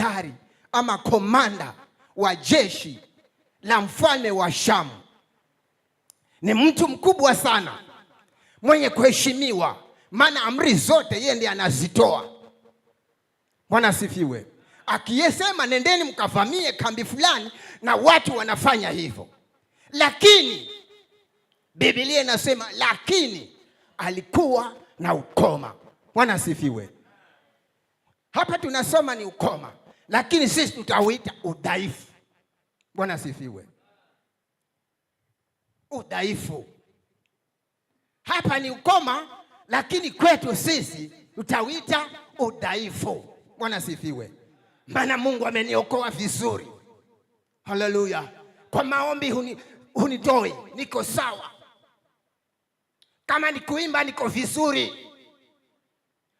jemadari ama komanda wa jeshi la mfalme wa Shamu. Ni mtu mkubwa sana mwenye kuheshimiwa, maana amri zote yeye ndiye anazitoa. Bwana asifiwe. Akiyesema nendeni mkavamie kambi fulani, na watu wanafanya hivyo, lakini Biblia inasema lakini alikuwa na ukoma. Bwana asifiwe. Hapa tunasoma ni ukoma, lakini sisi tutauita udhaifu. Bwana asifiwe. Udhaifu hapa ni ukoma, lakini kwetu sisi tutauita udhaifu. Bwana asifiwe. Maana Mungu ameniokoa vizuri. Haleluya! Kwa maombi hunitoi, niko sawa. Kama ni kuimba niko vizuri,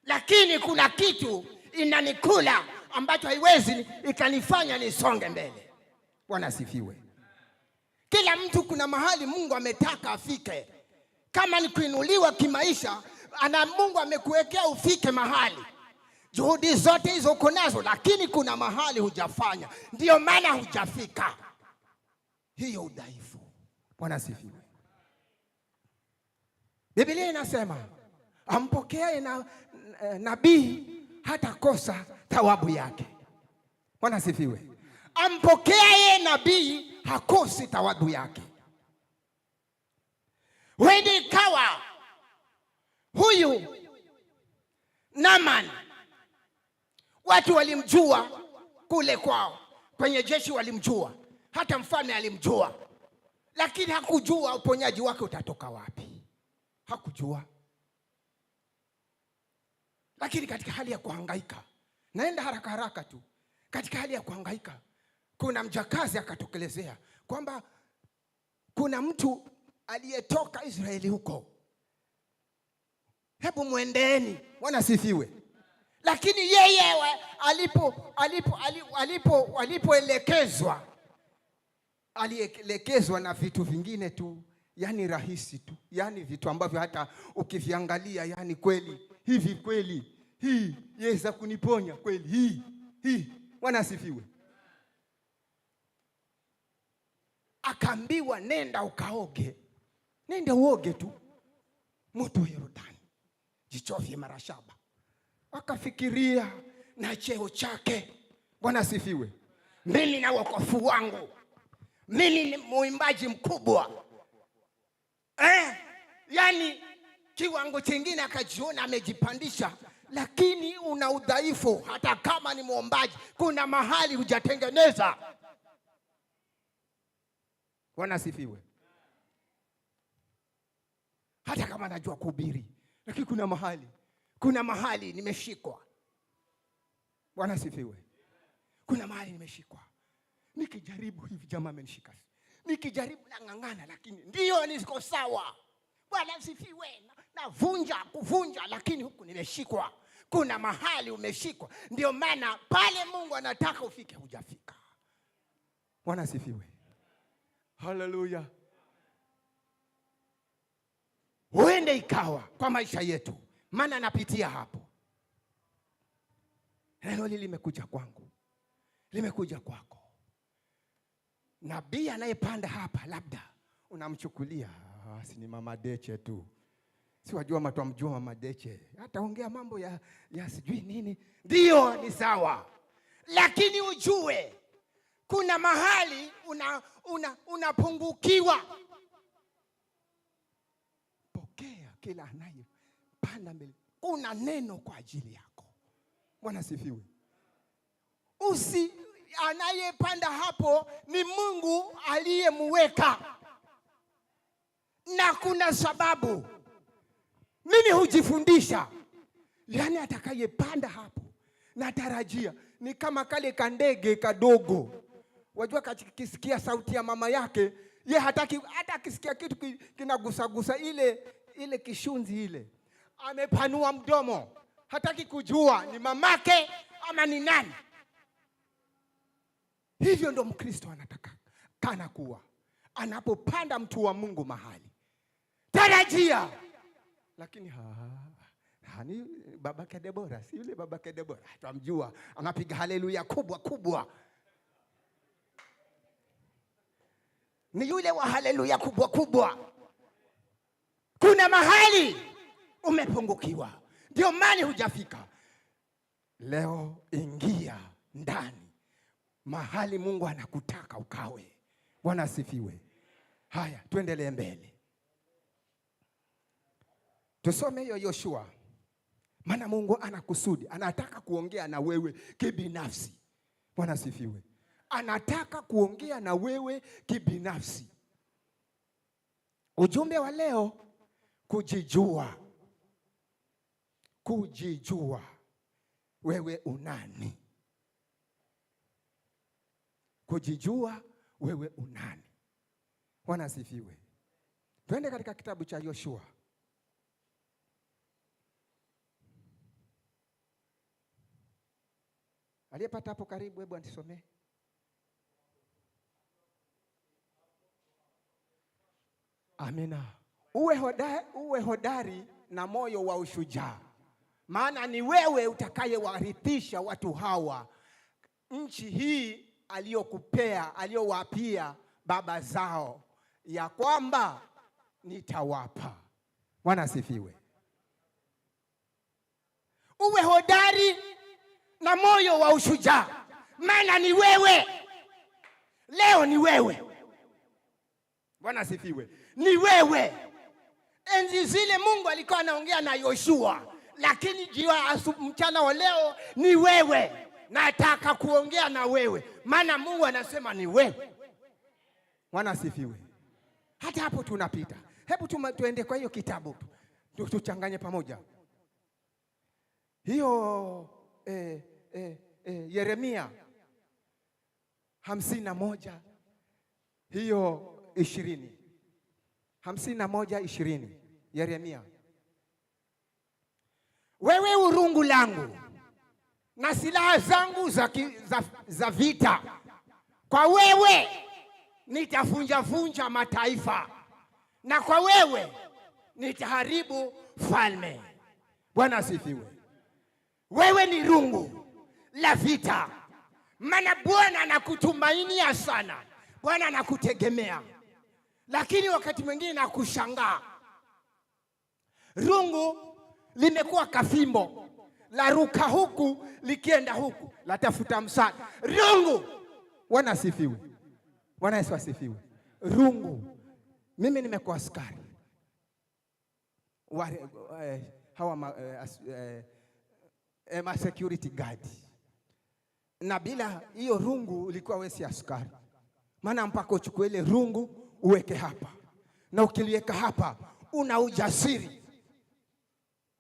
lakini kuna kitu inanikula ambacho haiwezi ikanifanya nisonge mbele. Bwana asifiwe. Kila mtu kuna mahali Mungu ametaka afike. Kama ni kuinuliwa kimaisha, ana Mungu amekuwekea ufike mahali. Juhudi zote hizo uko nazo, lakini kuna mahali hujafanya, ndiyo maana hujafika. Hiyo udhaifu. Bwana asifiwe. Biblia inasema ampokeaye na nabii hatakosa thawabu yake. Bwana asifiwe. Ampokeaye nabii hakosi thawabu yake. Huenda ikawa huyu Naaman watu walimjua kule kwao, kwenye jeshi walimjua, hata mfalme alimjua, lakini hakujua uponyaji wake utatoka wapi, hakujua. Lakini katika hali ya kuhangaika, naenda haraka haraka tu, katika hali ya kuhangaika, kuna mjakazi akatokelezea kwamba kuna mtu aliyetoka Israeli huko, hebu mwendeni. Bwana asifiwe. Lakini yeye alipoelekezwa, alielekezwa na vitu vingine tu, yani rahisi tu, yani vitu ambavyo hata ukiviangalia, yani kweli hivi kweli hii yaweza kuniponya kweli hii hii. Bwana asifiwe. Akaambiwa nenda ukaoge, nenda uoge tu moto wa Yordani, jichovye mara 7. Akafikiria na cheo chake. Bwana asifiwe. Mimi na wokovu wangu, mimi ni muimbaji mkubwa, yani kiwango chingine akajiona amejipandisha, lakini una udhaifu. Hata kama ni muombaji, kuna mahali hujatengeneza. Bwana asifiwe. Hata kama najua kuhubiri, lakini kuna mahali nimeshikwa. Bwana asifiwe. Kuna mahali nimeshikwa. Nikijaribu hivi jamaa amenishika. Nikijaribu nang'ang'ana, lakini ndio niko sawa. Bwana asifiwe. Navunja kuvunja, lakini huku nimeshikwa. Kuna mahali umeshikwa. Ndio maana pale Mungu anataka ufike hujafika. Bwana asifiwe. Haleluya. Huende ikawa kwa maisha yetu, maana napitia hapo. Neno hili limekuja kwangu, limekuja kwako. Nabii anayepanda hapa labda unamchukulia, si ni Mama Deche tu, si wajua matwamjua Mama Deche, hataongea mambo ya sijui nini. Ndio, ni sawa, lakini ujue kuna mahali unapungukiwa. Pokea kila anayepanda mbele. Kuna neno kwa ajili yako. Bwana asifiwe. Anayepanda hapo ni Mungu aliyemweka, na kuna sababu. Mimi hujifundisha, yani atakayepanda hapo natarajia ni kama kale kandege kadogo. Wajua kisikia sauti ya mama yake, ye hataki hata akisikia kitu kinagusagusa ile kishunzi ile, amepanua mdomo, hataki kujua ni mamake ama ni nani. Hivyo ndo Mkristo anataka kana kuwa anapopanda mtu wa Mungu mahali, tarajia. Lakini Ni babake Debora, si yule babake Debora? Twamjua, anapiga haleluya kubwa kubwa. Ni yule wa haleluya kubwa kubwa. Kuna mahali umepungukiwa, ndio maana hujafika. Leo ingia ndani mahali Mungu anakutaka ukawe. Bwana asifiwe. Haya, tuendelee mbele, tusome hiyo Yoshua, maana Mungu anakusudi, anataka kuongea na wewe kibinafsi. Bwana asifiwe. Anataka kuongea na wewe kibinafsi. Ujumbe wa leo, kujijua. Kujijua wewe unani, kujijua wewe unani. Bwana asifiwe. Twende katika kitabu cha Yoshua. Aliyepata hapo karibu, hebu anisomee. Amina. Uwe hodari na moyo wa ushujaa, maana ni wewe utakayewarithisha watu hawa nchi hii aliyokupea, aliyowapia baba zao, ya kwamba nitawapa. Bwana asifiwe. Uwe hodari na moyo wa ushujaa, maana ni wewe. Leo ni wewe. Bwana asifiwe. Ni wewe. Enzi zile Mungu alikuwa anaongea na Yoshua, lakini jiwa mchana wa leo ni wewe. Nataka kuongea na wewe, maana Mungu anasema ni wewe. Bwana asifiwe. Hata hapo tunapita. Hebu tuende kwa hiyo kitabu tuchanganye pamoja hiyo Yeremia 51 hiyo 20, 51:20 Yeremia. Wewe urungu langu na silaha zangu za vita, kwa wewe nitafunjafunja mataifa, na kwa wewe nitaharibu falme. Bwana asifiwe. Wewe ni rungu la vita, maana Bwana anakutumainia sana, Bwana anakutegemea. Lakini wakati mwingine nakushangaa, rungu limekuwa kafimbo la ruka huku likienda huku, latafuta msaada. Rungu. Bwana asifiwe. Bwana Yesu asifiwe. Rungu. Mimi nimekuwa askari hawa ma security guard, na bila hiyo rungu ulikuwa wewe si askari, maana mpaka uchukue ile rungu uweke hapa, na ukiliweka hapa una ujasiri,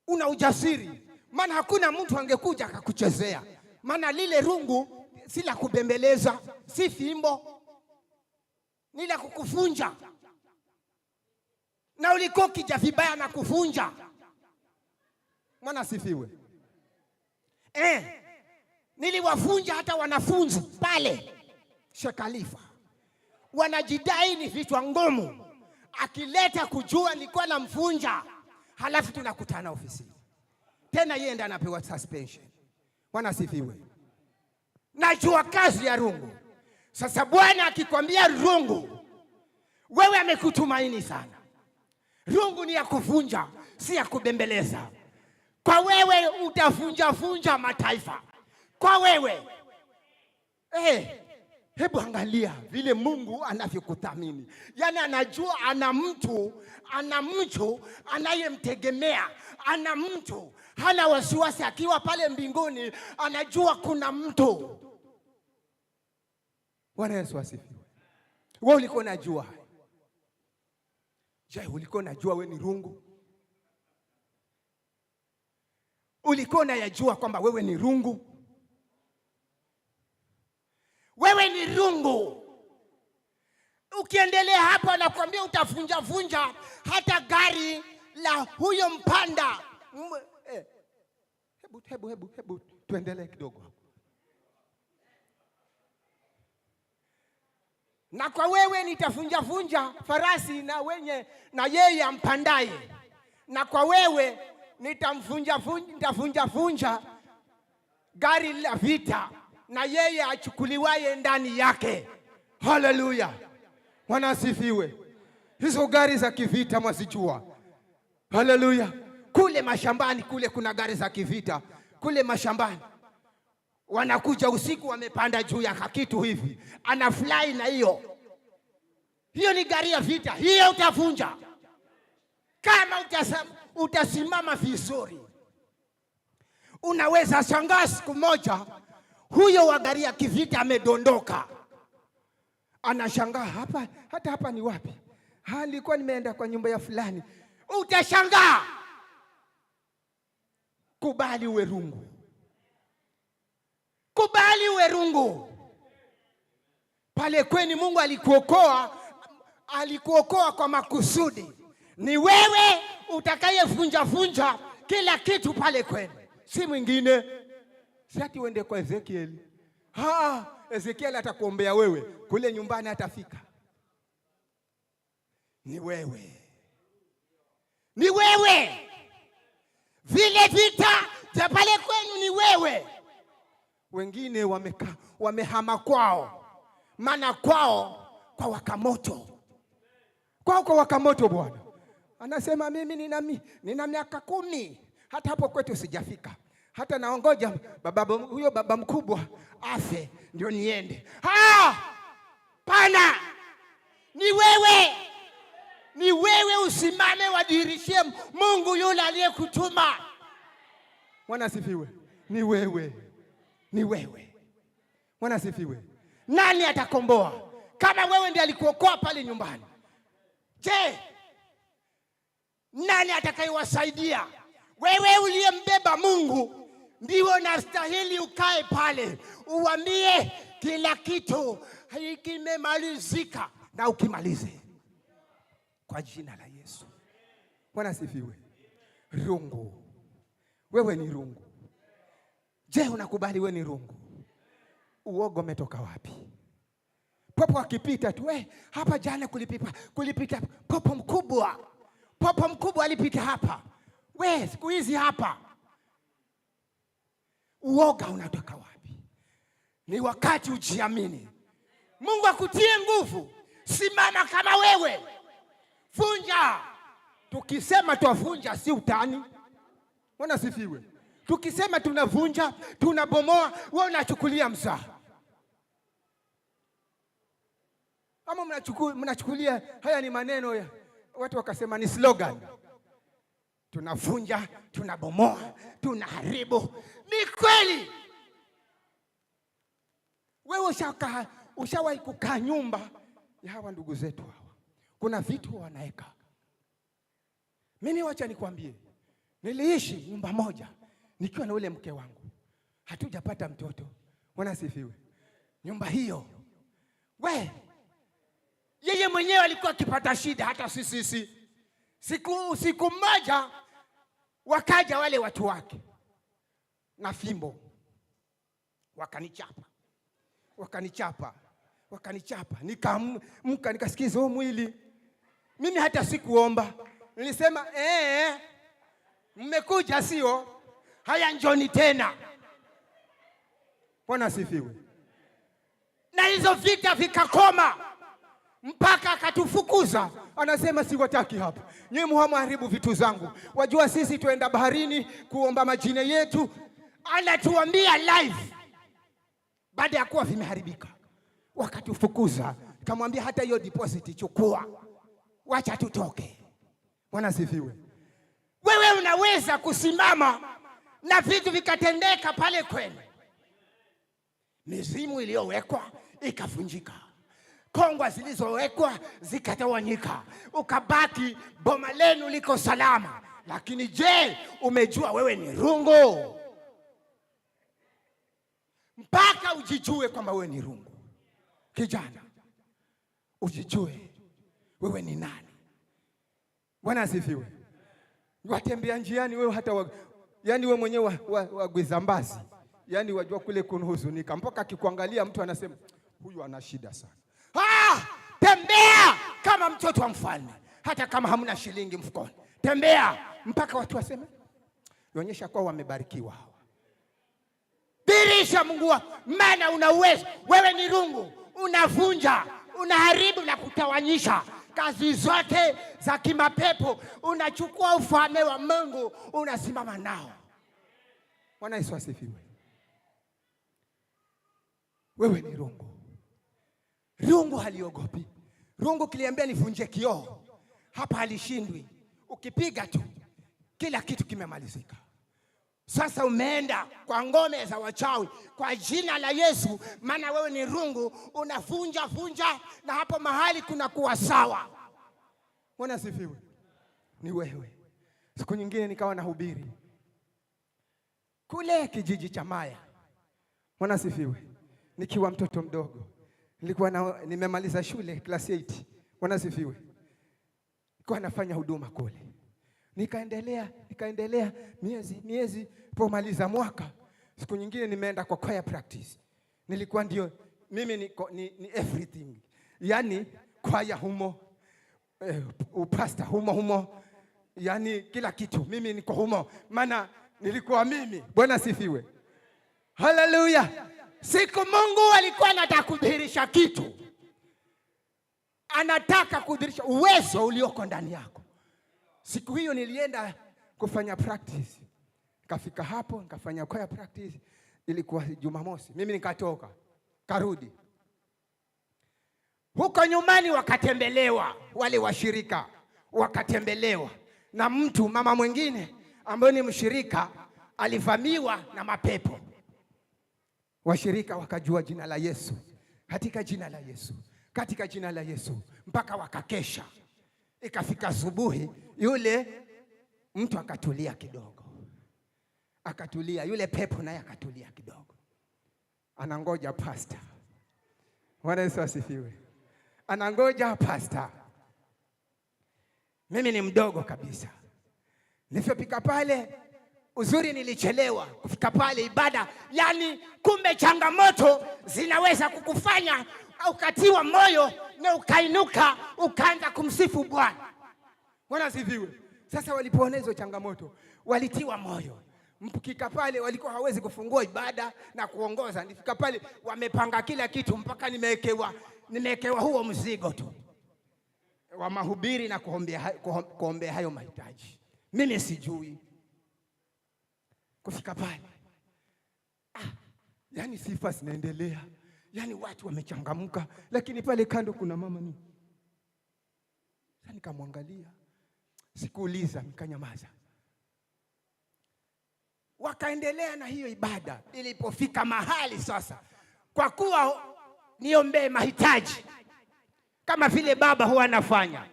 una ujasiri, maana hakuna mtu angekuja akakuchezea, maana lile rungu si la kubembeleza, si fimbo, ni la kukufunja, na ulikuwa ukija vibaya na kufunja. Mwana asifiwe. Niliwafunja hata wanafunzi pale Shekhalifa, wanajidai ni vichwa ngumu, akileta kujua nilikuwa namfunja, halafu tunakutana ofisini tena, yeye ndiye anapewa suspension. Bwana asifiwe. Najua kazi ya rungu. Sasa Bwana akikwambia rungu, wewe amekutumaini sana. Rungu ni ya kuvunja, si ya kubembeleza. Kwa wewe utavunja mataifa, kwa wewe. Hebu angalia vile Mungu anavyokuthamini. Yaani anajua ana mtu anayemtegemea, ana mtu hana wasiwasi akiwa pale mbinguni, anajua kuna mtu. Bwana Yesu asifiwe. Wewe ulikuwa unajua? Je, ulikuwa unajua wewe ni rungu? Ulikuwa unayajua kwamba wewe ni rungu? Wewe ni rungu. Ukiendelea hapo, anakuambia utavunja vunja hata gari la huyo mpanda. Hebu tuendelee kidogo hapo. Na kwa wewe nitavunja vunja farasi na wenye na yeye ampandaye, na kwa wewe Nitamvunja vunja, nitavunja vunja gari la vita na yeye achukuliwaye ndani yake. Haleluya, Bwana asifiwe. Hizo gari za kivita mwazijua. Haleluya. Kule mashambani kule kuna gari za kivita kule mashambani, wanakuja usiku, wamepanda juu ya kakitu hivi, ana fly na hiyo hiyo. Ni gari ya vita hiyo, utavunja kama utasimama vizuri. Unaweza shangaa siku moja huyo wa gari ya kivita amedondoka, anashangaa hapa, hata hapa ni wapi? Alikuwa nimeenda kwa nyumba ya fulani. Utashangaa. Kubali uwe rungu, kubali uwe rungu. Pale kweni Mungu alikuokoa, alikuokoa kwa makusudi. Ni wewe utakayevunja vunja kila kitu pale kwenu, si mwingine. Si ati uende kwa Ezekiel. Ha, Ezekiel atakuombea wewe, kule nyumbani atafika. Ni wewe, ni wewe. Vile vita vya pale kwenu ni wewe. Wengine wameka, wamehama kwao, maana kwao kwa wakamoto, kwao kwa wakamoto. Bwana anasema mimi nina miaka 10, hata hapo kwetu sijafika, hata naongoja baba huyo baba mkubwa afe ndio niende. Ha! Pana, ni wewe, ni wewe usimame, wadhihirishie Mungu yule aliyekutuma. Bwana asifiwe. Ni wewe, ni wewe. Bwana asifiwe. Nani atakomboa kama wewe ndiye alikuokoa pale nyumbani? Je, nani atakayewasaidia? Wewe uliyembeba Mungu ndiwe unastahili ukae pale uambie kila kitu kimemalizika, na ukimalize kwa jina la Yesu. Bwana asifiwe. Rungu, wewe ni rungu. Je, unakubali wewe ni rungu? Uogo umetoka wapi? Popo akipita tu, hapa jana kulipita popo mkubwa, popo mkubwa alipita hapa. We siku hizi hapa uoga unatoka wapi? Ni wakati ujiamini. Mungu akutie nguvu, simama kama wewe, vunja. Tukisema twavunja si utani. Bwana sifiwe. Tukisema tunavunja, tunabomoa, wewe unachukulia mzaha ama mnachukulia haya ni maneno ya watu wakasema ni slogan. Tunavunja, tunabomoa, tunaharibu. Ni kweli. Wewe ushawahi kukaa nyumba ya hawa ndugu zetu hawa, kuna vitu wanaeka. Mimi wacha nikwambie, niliishi nyumba moja nikiwa na ule mke wangu, hatujapata mtoto. Bwana asifiwe. Nyumba hiyo we, yeye mwenyewe alikuwa akipata shida, hata sisi. Siku moja wakaja wale watu wake na fimbo, wakanichapa, wakanichapa, wakanichapa. Nikaamka nikasikiza huo mwili. Mimi hata sikuomba, nilisema mmekuja sio? Haya, njoni tena. Bwana asifiwe. Na hizo vita vikakoma mpaka akatufukuza. Anasema siwataki hapa, nyinyi muharibu vitu zangu. Wajua sisi tuenda baharini kuomba majina yetu. Anatuambia live baada ya kuwa vimeharibika, wakatufukuza. Kamwambia hata hiyo deposit chukua, wacha tutoke. Bwana asifiwe. Wewe unaweza kusimama na vitu vikatendeka pale kwenu, mizimu iliyowekwa ikavunjika, kongwa zilizowekwa zikatawanyika, ukabaki boma lenu liko salama. Lakini je, umejua wewe ni rungu? Mpaka ujijue kwamba wewe ni rungu. Kijana, ujijue wewe ni nani. Bwana asifiwe. Watembea njiani wewe hata yani wewe mwenyewe wagwiza mbazi, yani wajua kule kunuhuzunika, mpaka akikuangalia mtu anasema huyu ana shida sana. Ah, tembea kama mtoto wa mfalme, hata kama hamna shilingi mfukoni, tembea mpaka watu waseme Ionyesha kwa wamebarikiwa hawa. Dhihirisha Mungu wako, maana una uwezo. Wewe ni rungu, unavunja, unaharibu na kutawanyisha kazi zote za kimapepo, unachukua ufalme wa Mungu, unasimama nao. Bwana Yesu asifiwe. Wewe ni rungu. Rungu haliogopi. Rungu kiliambia nivunje kioo hapa, halishindwi. Ukipiga tu kila kitu kimemalizika. Sasa umeenda kwa ngome za wachawi kwa jina la Yesu, maana wewe ni rungu, unavunja vunja na hapo mahali kuna kuwa sawa. Bwana asifiwe. Ni wewe. Siku nyingine nikawa nahubiri kule kijiji cha Maya. Bwana asifiwe. Nikiwa mtoto mdogo nilikuwa nimemaliza shule class 8. Bwana asifiwe. Nilikuwa nafanya huduma kule, nikaendelea nikaendelea miezi miezi, pomaliza mwaka. Siku nyingine nimeenda kwa choir practice, nilikuwa ndio mimi ni everything, yani kwaya humo, upasta humo humo, yani kila kitu mimi niko humo, maana nilikuwa mimi. Bwana asifiwe, haleluya. Siku Mungu alikuwa anataka kudhihirisha kitu, anataka kudhihirisha uwezo ulioko ndani yako. Siku hiyo nilienda kufanya practice, nikafika hapo nikafanya choir practice, ilikuwa Jumamosi. Mimi nikatoka karudi huko nyumbani, wakatembelewa wale washirika, wakatembelewa na mtu mama mwingine ambaye ni mshirika, alivamiwa na mapepo. Washirika wakajua jina la Yesu, katika jina la Yesu, katika jina la Yesu, mpaka wakakesha. Ikafika asubuhi, yule mtu akatulia kidogo, akatulia yule pepo naye akatulia kidogo, anangoja pasta. Bwana Yesu asifiwe. Anangoja pasta. Mimi ni mdogo kabisa, nilivyofika pale, uzuri nilichelewa kufika pale ibada. Yani kumbe changamoto zinaweza kukufanya ukatiwa moyo na ukainuka ukaanza kumsifu Bwana. Bwana asifiwe. Sasa walipoona hizo changamoto walitiwa moyo. Mkika pale walikuwa hawezi kufungua ibada na kuongoza. Nifika pale wamepanga kila kitu, mpaka nimewekewa huo mzigo tu wa mahubiri na kuombea hayo mahitaji. Mimi sijui kufika pale, yani sifa zinaendelea, yani watu wamechangamka, lakini pale kando kuna mama ni sasa. Nikamwangalia, sikuuliza, nikanyamaza. Wakaendelea na hiyo ibada. Ilipofika mahali sasa, kwa kuwa niombee mahitaji kama vile baba huwa anafanya,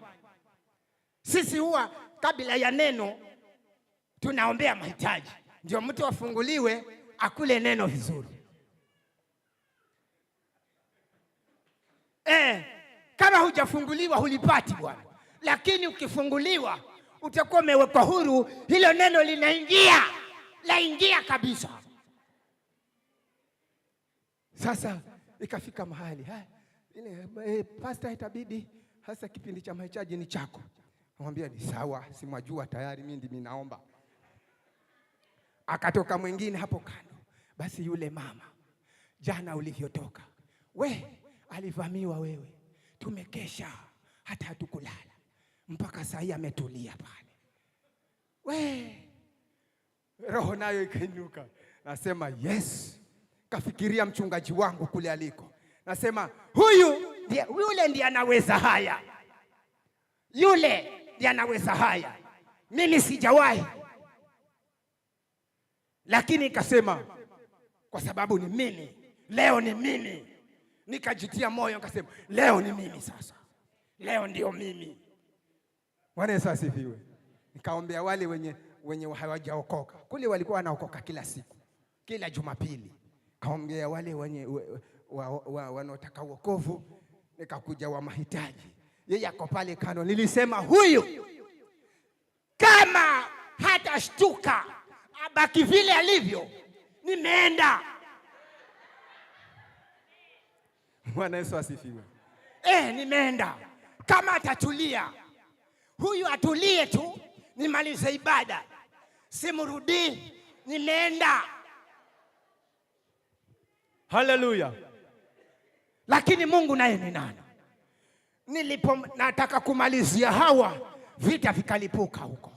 sisi huwa kabla ya neno tunaombea mahitaji, ndio mtu afunguliwe akule neno vizuri. Kama hujafunguliwa hulipati bwana, lakini ukifunguliwa utakuwa umewekwa huru, hilo neno linaingia, laingia kabisa. Sasa ikafika mahali ile pastor, itabidi hasa kipindi cha mahitaji ni chako. Namwambia ni sawa, simwajua tayari, mimi ndimi naomba. Akatoka mwingine hapo kando, basi yule mama jana ulivyotoka we alivamiwa wewe, tumekesha hata hatukulala mpaka saa hii ametulia pale. We roho nayo ikainuka, nasema yes. Kafikiria mchungaji wangu kule aliko, nasema huyu ndiye, yule ndiye anaweza haya, yule ndiye anaweza haya, mimi sijawahi. Lakini ikasema kwa sababu ni mimi, leo ni mimi. Nikajitia moyo nikasema leo ni mimi sasa, leo ndio mimi. Bwana Yesu asifiwe. Nikaombea wale wenye hawajaokoka kule, walikuwa wanaokoka kila siku, kila Jumapili. Kaombea wale wenye wanaotaka wokovu, nikakuja wa mahitaji, yeye ako pale kando. Nilisema huyu kama hatashtuka abaki vile alivyo, nimeenda. Bwana Yesu asifiwe. Nimeenda. Kama atatulia huyu atulie tu, nimalize ibada. Simrudii, nimeenda. Haleluya. Lakini Mungu naye ni nani? Nilipo nataka kumalizia hawa, vita vikalipuka huko,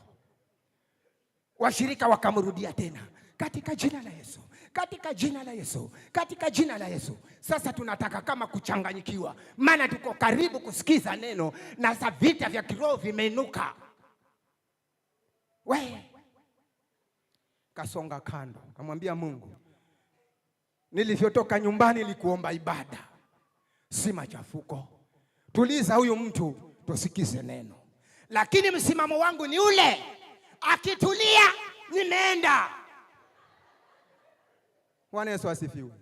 washirika wakamrudia tena, katika jina la Yesu, katika jina la Yesu, katika jina la Yesu. Sasa tunataka kama kuchanganyikiwa, maana tuko karibu kusikiza neno na sasa vita vya kiroho vimeinuka. We kasonga kando, kamwambia Mungu, nilivyotoka nyumbani nilikuomba ibada, si machafuko. Tuliza huyu mtu tusikize neno, lakini msimamo wangu ni ule, akitulia nimeenda. Bwana Yesu asifiwe.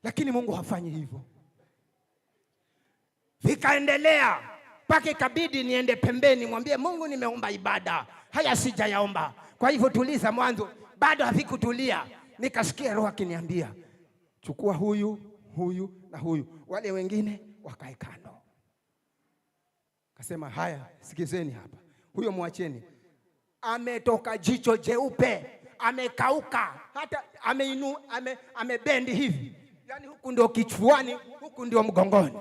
Lakini Mungu hafanyi hivyo. Vikaendelea mpaka ikabidi niende pembeni, mwambie Mungu, nimeomba ibada, haya sijayaomba, kwa hivyo tuliza mwanzo. Bado havikutulia, nikasikia Roho akiniambia chukua huyu, huyu na huyu, wale wengine wakae kando. Kasema haya, sikizeni hapa, huyo mwacheni, ametoka jicho jeupe, amekauka, hata ameinu, amebendi hivi, yani huku ndio kichwani, huku ndio mgongoni,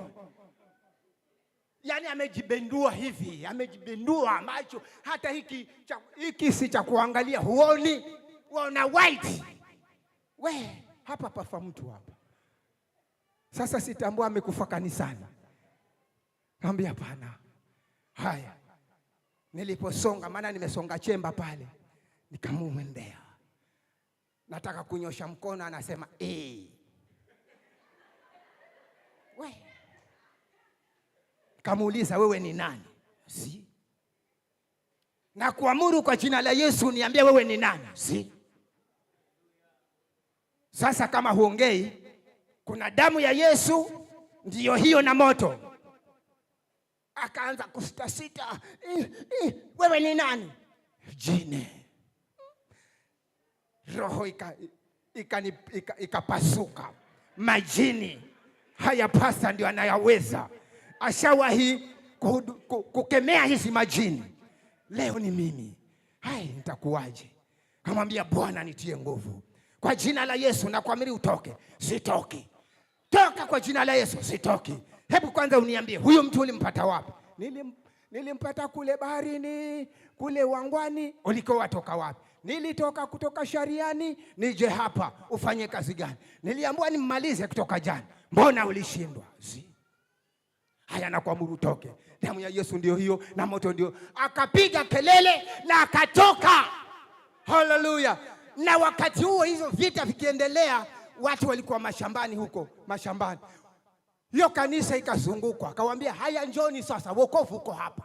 yani amejibendua hivi, amejibendua macho, hata hiki si cha kuangalia, huoni, waona white. We hapa pafa mtu hapa sasa, sitambua amekufa kanisani. Kaambia hapana. Haya, niliposonga, maana nimesonga chemba pale, nikamwendea, nataka kunyosha mkono, anasema eh. We kamuuliza, wewe ni nani? Si na kuamuru kwa jina la Yesu niambie wewe ni nani? Si sasa kama huongei, kuna damu ya Yesu ndiyo hiyo na moto. Akaanza kusitasita, wewe ni nani? Jine. Roho ikapasuka. Majini haya pasa ndio anayaweza, ashawahi kukemea hizi majini. Leo ni mimi, hai nitakuwaje? Kamwambia Bwana, nitie nguvu kwa jina la Yesu na kuamiri utoke. Sitoki. Toka kwa jina la Yesu. Sitoki. Hebu kwanza uniambie huyu mtu ulimpata wapi? Nilimpata kule baharini, kule wangwani. Ulikuwa watoka wapi? Nilitoka kutoka Shariani nije hapa. Ufanye kazi gani? Niliambiwa nimmalize kutoka jana. Mbona ulishindwa? Si. Haya, nakuamuru utoke. Damu ya Yesu ndio hiyo na moto ndio. Akapiga kelele na akatoka. Haleluya. Na wakati huo hizo vita vikiendelea, watu walikuwa mashambani huko, mashambani. Hiyo kanisa ikazungukwa, akawaambia haya, njoni sasa, wokovu uko hapa,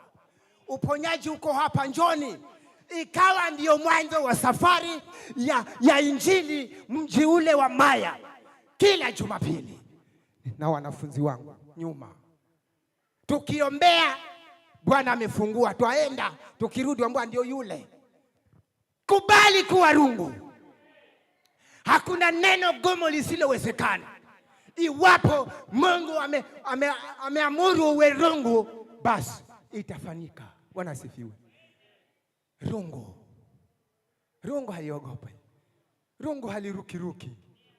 uponyaji uko hapa, njoni. Ikawa ndiyo mwanzo wa safari ya injili mji ule wa Maya. Kila Jumapili na wanafunzi wangu nyuma, tukiombea Bwana amefungua, twaenda, tukirudi ambao ndio yule. Kubali kuwa rungu. Hakuna neno gumu lisilowezekana. Iwapo Mungu ameamuru uwe rungu, basi itafanyika. Bwana asifiwe. Rungu, rungu haliogopi, rungu halirukiruki.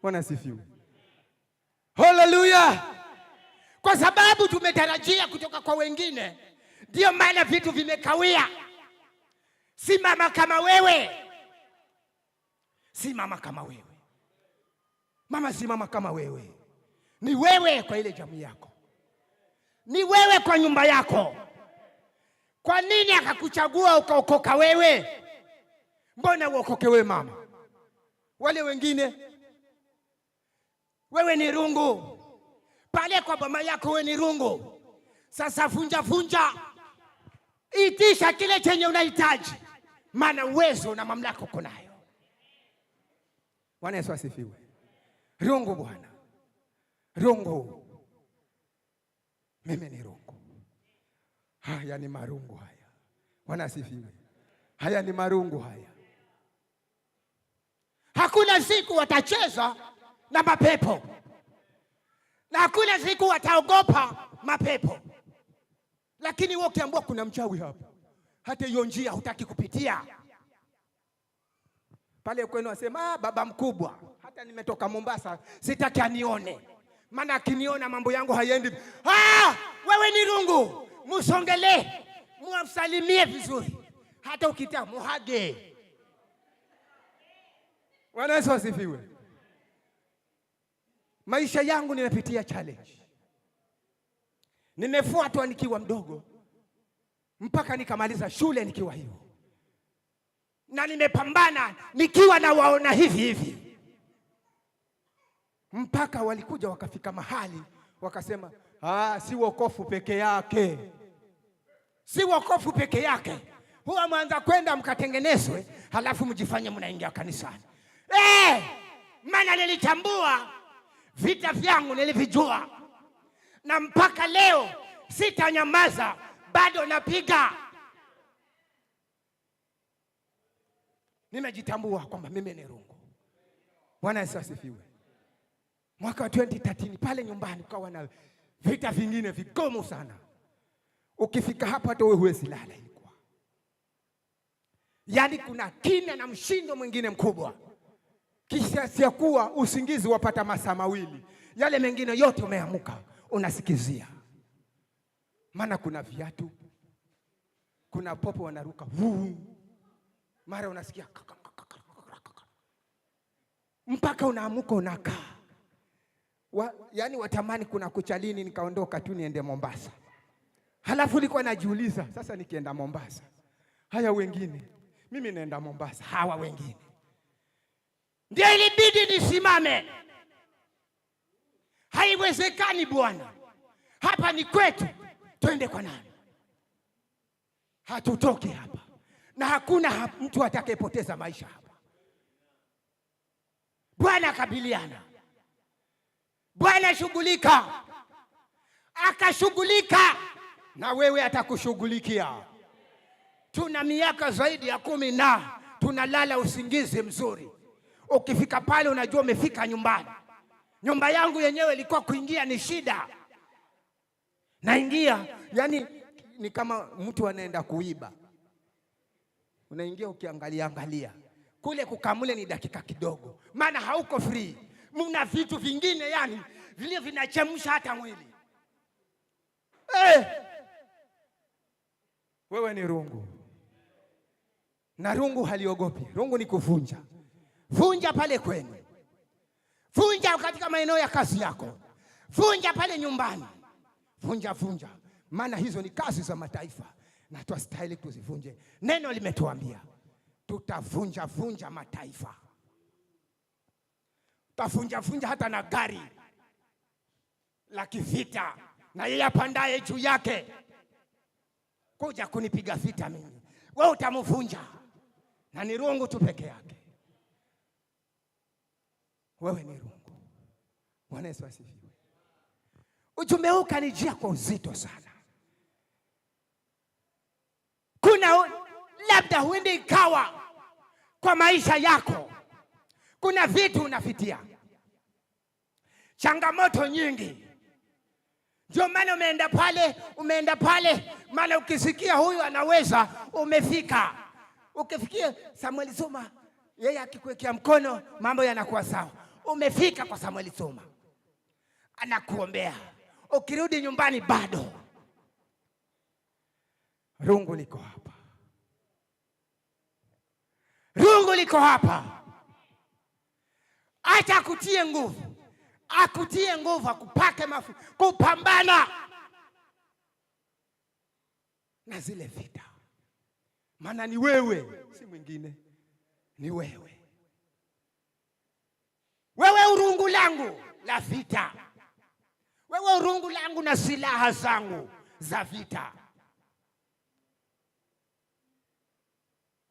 Bwana asifiwe. Haleluya! Kwa sababu tumetarajia kutoka kwa wengine, ndio maana vitu vimekawia. Simama kama wewe, simama kama wewe mama, simama kama wewe. Ni wewe kwa ile jamii yako, ni wewe kwa nyumba yako. Kwa nini akakuchagua ukaokoka wewe? Mbona uokoke wewe mama? Wale wengine, wewe ni rungu pale kwa boma yako, wewe ni rungu. Sasa vunja vunja, itisha kile chenye unahitaji, maana uwezo na mamlaka uko nayo. Bwana Yesu asifiwe. Rungu bwana, rungu. Mimi ni rungu. Haya ni marungu haya. Bwana asifiwe. Haya ni marungu haya. Hakuna siku watacheza na mapepo na hakuna siku wataogopa mapepo. Lakini wewe ukiambiwa kuna mchawi hapa, hata hiyo njia hutaki kupitia. Pale kwenu wasema, ah, baba mkubwa, hata nimetoka Mombasa sitaki anione, maana akiniona mambo yangu haiendi. Ah, wewe ni rungu, musongelee, muamsalimie vizuri, hata ukitaka muhage. Bwana Yesu asifiwe. Maisha yangu nimepitia challenge, nimefuatwa nikiwa mdogo mpaka nikamaliza shule nikiwa hivyo, na nimepambana nikiwa na waona hivi hivi, mpaka walikuja wakafika mahali wakasema, ah, si wokovu peke yake, si wokovu peke yake. Huwa mwanza kwenda mkatengenezwe, halafu mjifanye mnaingia kanisani. Maana nilitambua vita vyangu, nilivijua, na mpaka leo sitanyamaza, bado napiga. Nimejitambua kwamba mimi ni rungu. Bwana Yesu asifiwe. Mwaka wa 2013 pale nyumbani kukawa na vita vingine vigomo sana. Ukifika hapa hata wewe huwezi lala. Ilikuwa yaani kuna kina na mshindo mwingine mkubwa, kisha kuwa usingizi wapata masaa mawili, yale mengine yote umeamuka unasikizia, maana kuna viatu, kuna popo wanaruka vuu, mara unasikia mpaka unaamuka unakaa yaani watamani kuna kuchalini nikaondoka tu niende Mombasa. Halafu nilikuwa najiuliza sasa, nikienda Mombasa haya wengine, mimi naenda Mombasa, hawa wengine ndio ilibidi nisimame. Haiwezekani bwana, hapa ni kwetu, twende kwa nani? Hatutoki hapa, na hakuna mtu atakayepoteza maisha hapa. Bwana kabiliana, Bwana shughulika, akashughulika na wewe atakushughulikia. Tuna miaka zaidi ya 10 na tunalala usingizi mzuri. Ukifika pale unajua umefika nyumbani. Nyumba yangu yenyewe ilikuwa kuingia ni shida, naingia yani ni kama mtu anaenda kuiba, unaingia ukiangalia angalia kule, kukamule ni dakika kidogo, maana hauko free. Mna vitu vingine yani vile vinachemsha hata mwili. Wewe ni rungu, na rungu haliogopi. Rungu ni kuvunja. Vunja pale kwenu, vunja katika maeneo ya kazi yako, vunja pale nyumbani, vunja vunja, maana hizo ni kazi za mataifa na twastahili tuzivunje. Neno limetuambia tutavunja vunja mataifa, tutavunja vunja hata na gari la kivita, na yeye apandaye juu yake kuja kunipiga vita mimi, wewe utamvunja, na ni rungu tu peke yake. Wewe ni rungu. Bwana Yesu asifiwe. Ujumbe huu kanijia kwa uzito sana. Kuna labda huende ikawa kwa maisha yako kuna vitu unapitia, changamoto nyingi, ndio maana umeenda pale, umeenda pale, maana ukisikia huyu anaweza, umefika. Ukifikia Samuel Suma, yeye akikuwekea mkono mambo yanakuwa sawa. Umefika kwa Samuel Suma, anakuombea. Ukirudi nyumbani bado rungu liko hapa, rungu liko hapa. Acha akutie nguvu, akutie nguvu, akupake mafuta kupambana na zile vita, maana ni wewe, si mwingine, ni wewe. Wewe urungu langu la vita, wewe urungu langu na silaha zangu za vita.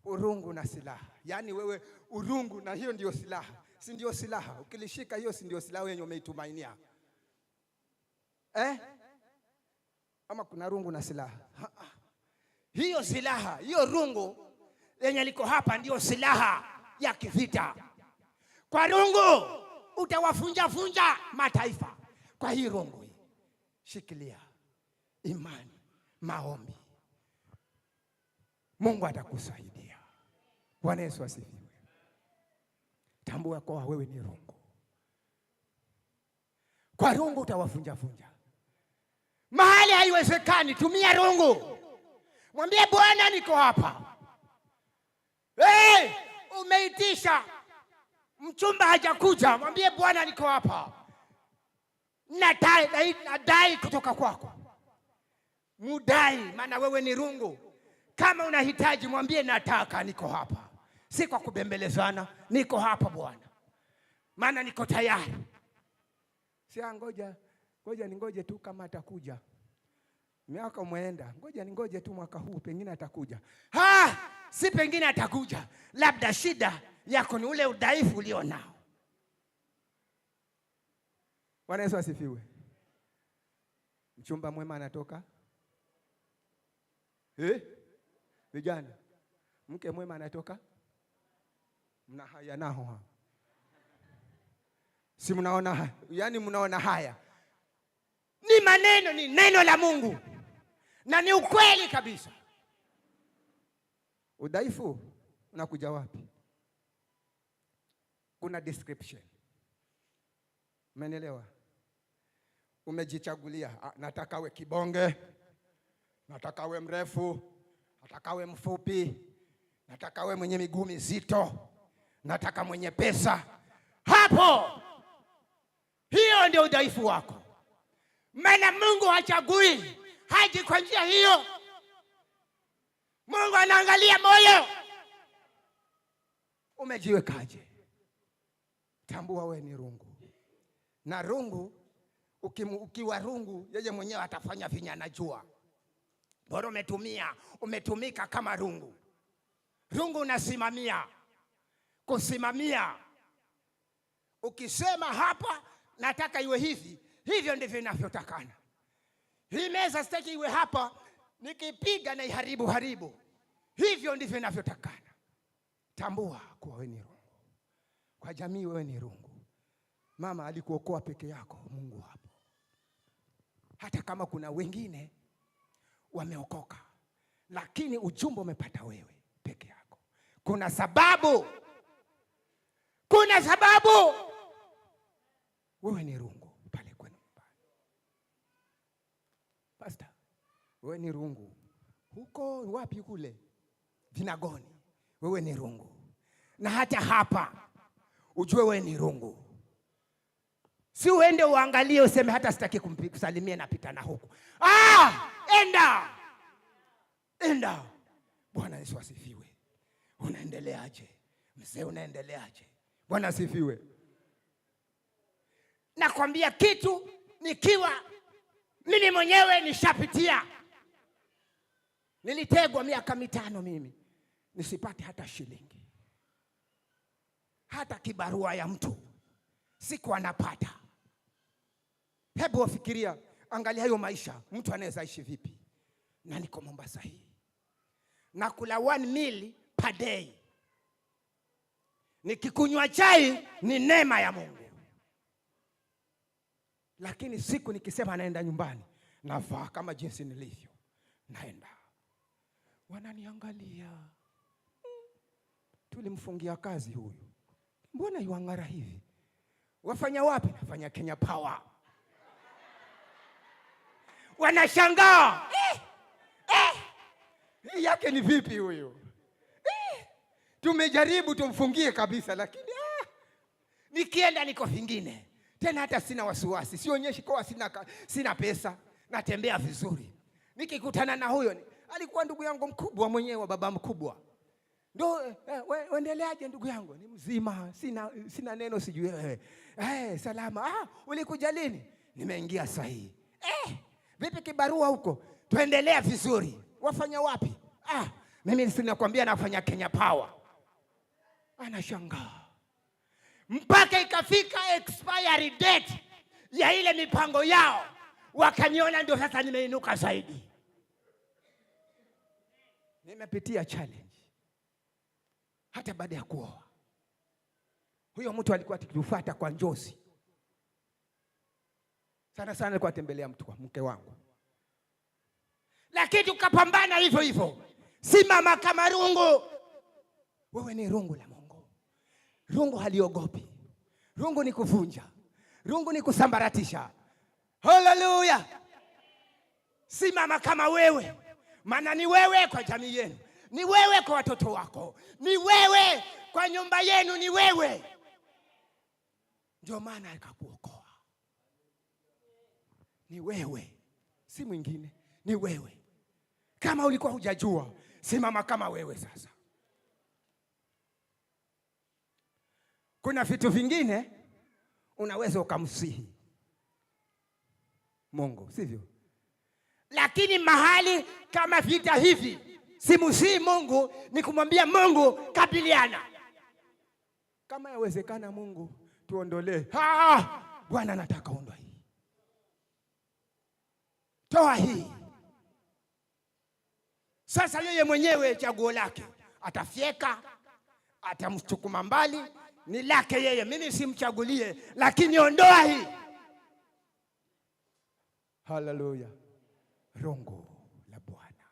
Urungu na silaha, yaani wewe urungu na hiyo ndio silaha, si ndio silaha? Ukilishika hiyo, si ndio silaha yenye umeitumainia eh? Ama kuna rungu na silaha? Hiyo silaha, hiyo rungu lenye liko hapa ndio silaha ya kivita. Kwa rungu utawafunja funja mataifa. Kwa hii rungu hii, shikilia imani, maombi, Mungu atakusaidia. Bwana Yesu asifiwe. Tambua kwa wewe ni rungu. Kwa rungu utawafunjafunja. Mahali haiwezekani, tumia rungu. Mwambie Bwana, niko hapa. Hey, umeitisha mchumba hajakuja, mwambie Bwana, niko hapa, nadai, nadai kutoka kwako. Mudai, maana wewe ni rungu. Kama unahitaji mwambie nataka, niko hapa, si kwa kubembelezana, niko hapa Bwana, maana niko tayari. Si ngoja ngoja ningoje tu kama atakuja. Miaka umeenda, ngoja ningoje tu mwaka huu, pengine atakuja. Ha, si pengine atakuja, labda shida yako ni ule udhaifu ulio nao. Bwana Yesu asifiwe. Mchumba mwema anatoka eh? Vijana, mke mwema anatoka, mna haya nao ha? Si mnaona, yani mnaona haya ni maneno, ni neno la Mungu na ni ukweli kabisa. Udhaifu unakuja wapi? Kuna description, umenielewa? Umejichagulia, nataka we kibonge, nataka we mrefu, nataka we mfupi, nataka we mwenye miguu mizito, nataka mwenye pesa. Hapo hiyo ndio udhaifu wako, maana Mungu hachagui, haji kwa njia hiyo. Mungu anaangalia moyo, umejiwekaje? Tambua we ni rungu, na rungu ukiwa rungu, yeye mwenyewe atafanya vinya, anajua. Bora umetumia, umetumika kama rungu. Rungu unasimamia, kusimamia. Ukisema hapa nataka iwe hivi, hivyo ndivyo inavyotakana. Hii meza sitaki iwe hapa, nikipiga na iharibu haribu. Hivyo ndivyo inavyotakana. Tambua kuwa wewe ni rungu. Kwa jamii wewe ni rungu. Mama alikuokoa peke yako, Mungu hapo. Hata kama kuna wengine wameokoka, lakini ujumbe umepata wewe peke yako. Kuna sababu, kuna sababu. Wewe ni rungu pale kwenu nyumbani. Pastor, wewe ni rungu huko wapi? Kule Vinagoni, wewe ni rungu. Na hata hapa ujue wewe ni rungu. Si uende uangalie useme hata sitaki kusalimia, napita na huku. Ah, enda enda. Bwana Yesu asifiwe. Unaendeleaje mzee? Unaendeleaje? Bwana asifiwe. Nakwambia kitu nikiwa mimi mwenyewe nishapitia. Nilitegwa miaka 5 mimi nisipate hata shilingi, hata kibarua ya mtu sikuwa napata. Hebu wafikiria, angalia hayo maisha, mtu anaweza ishi vipi? Na niko Mombasa hii nakula 1 meal per day, nikikunywa chai ni neema ya Mungu. Lakini siku nikisema naenda nyumbani, navaa kama jinsi nilivyo, naenda, wananiangalia, tulimfungia kazi huyu, mbona yuang'ara hivi? Wafanya wapi? Nafanya Kenya Power. Wanashangaa, hii yake ni vipi huyu? Tumejaribu tumfungie kabisa, lakini nikienda niko vingine tena, hata sina wasiwasi, sionyeshi kwa sina pesa, natembea vizuri. Nikikutana na huyo, alikuwa ndugu yangu mkubwa mwenyewe, baba mkubwa. Ndio, uendeleaje ndugu yangu? Ni mzima, sina neno, sijui wewe. Salama. Ulikuja lini? Nimeingia sahihi. Vipi kibarua huko? Tuendelea vizuri. Wafanya wapi? Mimi sinakwambia nafanya Kenya Power. Anashangaa. Mpaka ikafika expiry date ya ile mipango yao, wakaniona ndio sasa nimeinuka zaidi. Nimepitia challenge hata baada ya kuoa. Huyo mtu alikuwa akitufuata kwa njozi. Sana sana alikuwa atembelea mtu mke wangu. Lakini tukapambana hivyo hivyo. Simama kama rungu. Wewe ni rungu la Mungu. Rungu haliogopi. Rungu ni kuvunja, rungu ni kusambaratisha. Haleluya! Simama kama wewe, maana ni wewe kwa jamii yenu, ni wewe kwa watoto wako, ni wewe kwa nyumba yenu, ni wewe. Ndio maana akakuokoa. Ni wewe, si mwingine, ni wewe. Kama ulikuwa hujajua, simama kama wewe sasa. Kuna vitu vingine unaweza ukamsihi Mungu, sivyo? Lakini mahali kama vita hivi, simsihi Mungu, ni kumwambia Mungu kabiliana. Kama yawezekana, Mungu tuondolee. Bwana nataka ondoa hii, toa hii. Sasa yeye mwenyewe chaguo lake, atafyeka, atamsukuma mbali, ni lake yeye, mimi simchagulie, lakini ondoa hii. Haleluya! Rungu la Bwana,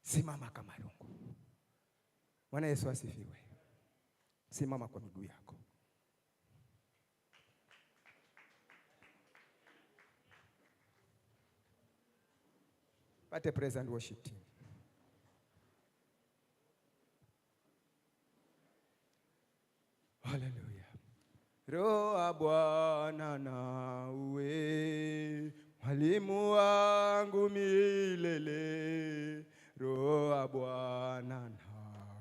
simama kama rungu. Bwana Yesu asifiwe. Simama kwa miguu yako. Pate praise and worship team. Haleluya. Roho Bwana na uwe mwalimu wangu milele. Roho Bwana na